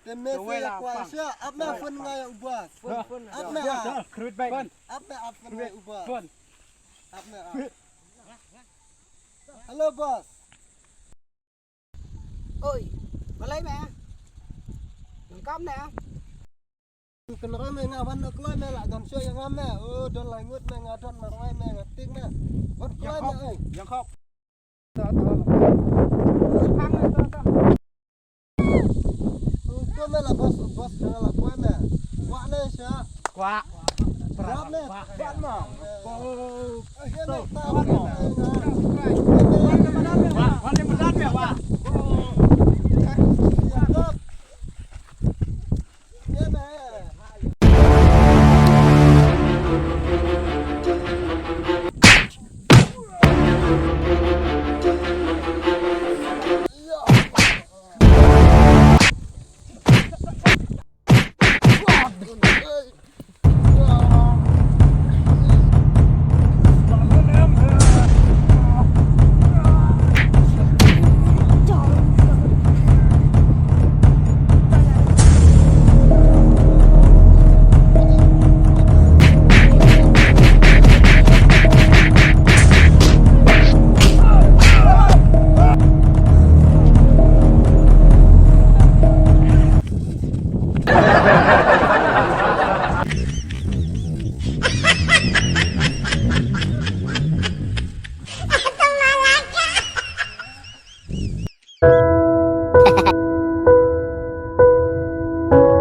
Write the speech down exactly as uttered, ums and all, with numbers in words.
Te me se kwah sha, ap me phone nga ïa u boss. Ap me, ap. Ap me, ap. Ap me, ap. Hello boss. Oi, balei me? Nang kam ne? Kynroi me, nga wan noh kloi me, la dam shuh ïa nga me. O, don lai ngut me, nga don marwei me, nga tik me. Wan kloi me, oi. Yang khop. Phang me, to, to. O, to me la boss, boss, ka la kwah me. Kwah ne sha. Kwah. Prap me. Kwah mo. O, to, kwah mo.